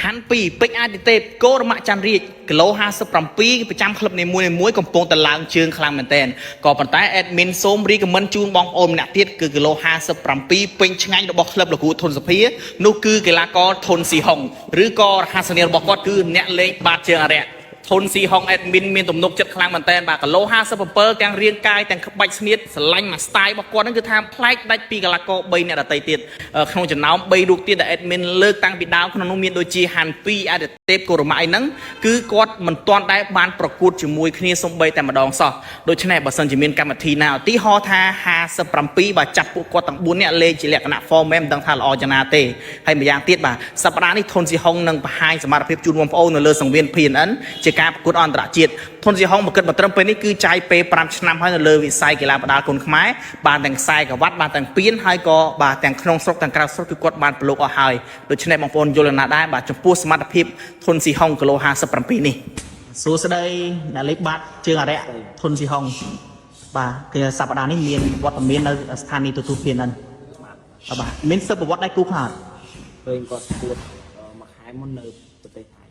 ហាន់2ពេជ្រអាទិទេពកោរមៈច័ន្ទរាជគីឡូ57ប្រចាំក្លឹបនីមួយៗកំពុងតែឡើងជើងខ្លាំងមែនទែនក៏ប៉ុន្តែ admin សូម recommend ជូនបងប្អូនម្នាក់ទៀតគឺគីឡូ57ពេញឆ្ងាញ់របស់ក្លឹបលោកគ្រូធុនសុភានោះគឺកីឡាករធុនស៊ីហុងឬក៏រហស្សនាមរបស់គាត់គឺអ្នកលេងបាតជើងអរិយ ធុនស៊ីហុង admin មានទំនុកចិត្តខ្លាំងមែនតើបាទគីឡូ57ទាំងរាងកាយទាំងក្បាច់ស្នៀតស្រឡាញ់មួយ style របស់គាត់ហ្នឹងគឺថាប្លែកដាច់ពីកីឡាករ3អ្នកដទៃទៀតក្នុងចំណោម3រូបទៀតដែល admin លើកតាំងពីដើមក្នុងនោះមានដូចជាហាន់2អតិទេពកូរ៉ូម៉ាអីហ្នឹងគឺគាត់មិនទាន់ដែលបានប្រកួតជាមួយគ្នាសំបីតែម្ដងសោះដូច្នេះបើសិនជាមានកម្មវិធីណាឧទាហរណ៍ថា57បាទចាប់ពួកគាត់ទាំង4នាក់លេងជាលក្ខណៈ form មិនដឹងថាល្អយ៉ាងណាទេហើយម្យ៉ាងទៀតបាទសប្តាហ៍នេះធុនស៊ីហុងនឹងបង្ហាញសមត្ថភាពជូនបងប្អូននៅលើសង្វៀន PNN ជាការប្រកួតអន្តរជាតិធុនស៊ីហុងមកគិតមកត្រឹមពេលនេះគឺចាយពេល5ឆ្នាំហើយនៅលើវិស័យកីឡាបដាល់គុនខ្មែរបានទាំងខ្សែក្រវ៉ាត់បានទាំងពៀនហើយក៏បាទទាំងក្នុងស្រុកទាំងក្រៅស្រុកគឺគាត់បានប្រឡូកអស់ហើយដូច្នេះបងប្អូនយល់ណាស់ដែរបាទចំពោះសមត្ថភាពធុនស៊ីហុងគីឡូ57នេះសួស្តីអ្នកលេខបាត់ជើងអរិយធុនស៊ីហុងបាទគឺសប្តាហ៍នេះមានវត្តមាននៅស្ថានីយ៍ទូទូ PNN បាទមានសិទ្ធិប្រវត្តិដៃគូខ្លះអត់ ឃើញគាត់ស្គួតមួយខែមុននៅប្រទេសថៃ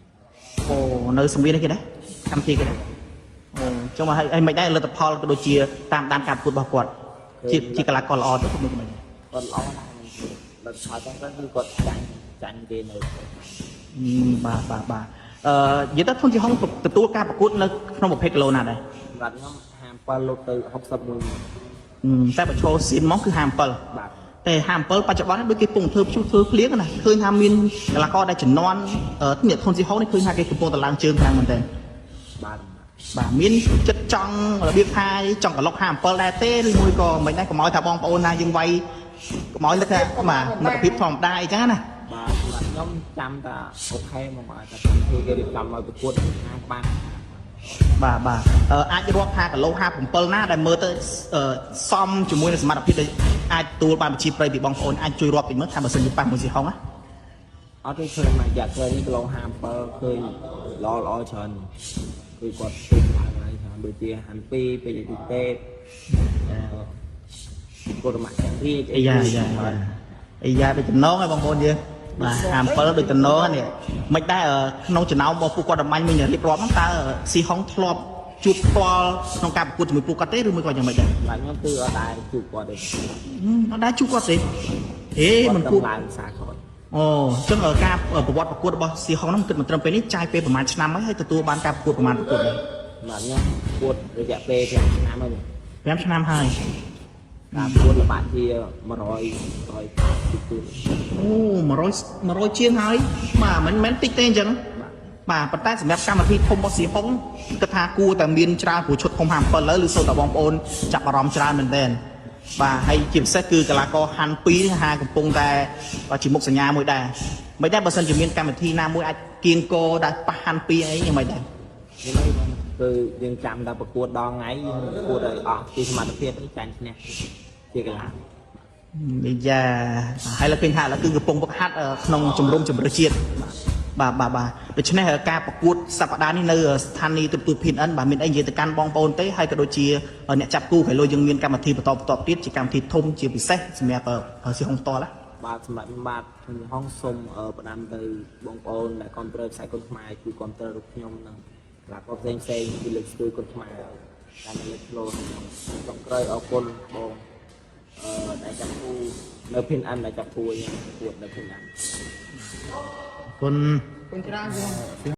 អូនៅសង្វៀននេះគេដែរកម្ពុជាគេដែរអូចុះមកឲ្យមិនដែរលទ្ធផលក៏ដូចជាតាមដានការប្រកួតរបស់គាត់ជាកីឡាករល្អទៅគុំមិន គាត់ល្អណាស់លទ្ធផលហ្នឹងគឺគាត់ចាញ់ចាញ់គេនៅប្រទេសថៃ បាទបាទបាទអឺនិយាយទៅធុនជីហុងទទួលការប្រកួតនៅក្នុងប្រភេទគីឡូណាដែរ សម្រាប់ខ្ញុំ57លុតទៅ61 តែបើឈរស៊ីនមកគឺ57 បាទ តែ57បច្ចុប្បន្ននេះដូចគេពងធ្វើព្យុះធ្វើភ្លៀងណាឃើញថាមានកីឡាករដែលជំនាន់នេះធុនស៊ីហុងនេះឃើញថាគេកំពុងតែឡើងជើងខ្លាំងមែនទែន បាទ បាទមានចិត្តចង់របៀបថាចង់ក្លុក57ដែរទេឬមួយក៏មិនដែរកុំឲ្យថាបងប្អូនណាយើងវាយកុំឲ្យនឹកថាបាទមិត្តភាពធម្មតាអីចឹងណា បាទសម្រាប់ខ្ញុំចាំតា OK មកឲ្យតែកម្មវិធីគេរៀបចំឲ្យប្រកួតណាក្បាល បាទបាទអាចរាប់ថាគីឡូ57ណាដែលមើលទៅសមជាមួយនឹងសមត្ថភាពដែលអាចទទួលបានប្រជាប្រិយពីបងប្អូនអាចជួយរាប់តិចមើលថាបើសិនជាប៉ះមួយស៊ីហុងណា អត់ទេឃើញមួយរយៈក្រោយនេះគីឡូ57ឃើញល្អល្អច្រើនគឺគាត់ទុំឡើងហើយច្រើនដូចជា52ពេជ្រទីទេពអឺកុរមៈចន្ទរាជ អាយ៉ាយ៉ាអាយ៉ាដូចតំណងហ៎បងប្អូនយើងបាទ57ដូចតំណងនេះមិនដែរក្នុងចំណោមរបស់ពួកគាត់តម្បាញមិញរៀបរាប់ហ្នឹងតើស៊ីហុងធ្លាប់ជួបផ្ទាល់ក្នុងការប្រកួតជាមួយពួកគាត់ទេឬមួយក៏យ៉ាងម៉េចដែរ សម្រាប់ខ្ញុំគឺអត់ដែរជួបគាត់ទេ អត់ដែរជួបគាត់ទេហេមិនគួរ ឡើងសាក្រោយ អូអញ្ចឹងការប្រវត្តិប្រកួតរបស់ស៊ីហុងហ្នឹងគិតមកត្រឹមពេលនេះចាយពេលប្រហែលឆ្នាំហើយហើយទទួលបានការប្រកួតប្រហែលប្រកួតដែរ សម្រាប់ខ្ញុំប្រកួតរយៈពេល5ឆ្នាំហើយ 5ឆ្នាំហើយ ការប្រកួតល្បាក់ជា100 100ទីទូ អូ100 100ជាងហើយបាទមិនមែនតិចទេអញ្ចឹង បាទ បាទប៉ុន្តែសម្រាប់កម្មវិធីធំរបស់ស៊ីហុងគិតថាគួរតែមានច្រើនព្រោះឈុតធំ57លើឬសូត្រតែបងប្អូនចាប់អារម្មណ៍ច្រើនមែនទែនបាទហើយជាពិសេសគឺកីឡាករហាន់2នេះហាកំពុងតែជាមុខសញ្ញាមួយដែរមិនដែរបើសិនជាមានកម្មវិធីណាមួយអាចគៀងកដាក់ប៉ះហាន់2អីយ៉ាងម៉េចដែរ នេះអីបងគឺយើងចាំតែប្រកួតដល់ថ្ងៃយើងប្រកួតឲ្យអស់ពីសមត្ថភាពនេះចាញ់ឈ្នះជាកីឡា នេះយ៉ាហើយលើឃើញថាឥឡូវគឺកំពុងវឹកហាត់ក្នុងជំរំជម្រើសជាតិបាទបាទបាទដូច្នេះការប្រកួតសប្តាហ៍នេះនៅស្ថានីយ៍ទូរទស្សន៍ PNN បាទមានអីនិយាយទៅកាន់បងប្អូនទេហើយក៏ដូចជាអ្នកចាប់គូហើយលោកយើងមានកម្មវិធីបន្តបន្តទៀតជាកម្មវិធីធំជាពិសេសសម្រាប់ស៊ីហុងផ្ទាល់ណា បាទសម្រាប់ខ្ញុំបាទខ្ញុំហងសូមផ្ដាំទៅបងប្អូនដែលគ្រប់គ្រងខ្សែគុនខ្មែរជួយគ្រប់គ្រងរូបខ្ញុំនិងកីឡាករផ្សេងផ្សេងជួយលើកស្ទួយគុនខ្មែរតាមលើកធ្លោខ្ញុំចុងក្រោយអរគុណបងអឺដែលចាប់គូនៅ PNN ដែលចាប់គូខ្ញុំប្រកួតនៅ PNN គុណ គុណច្រើនបង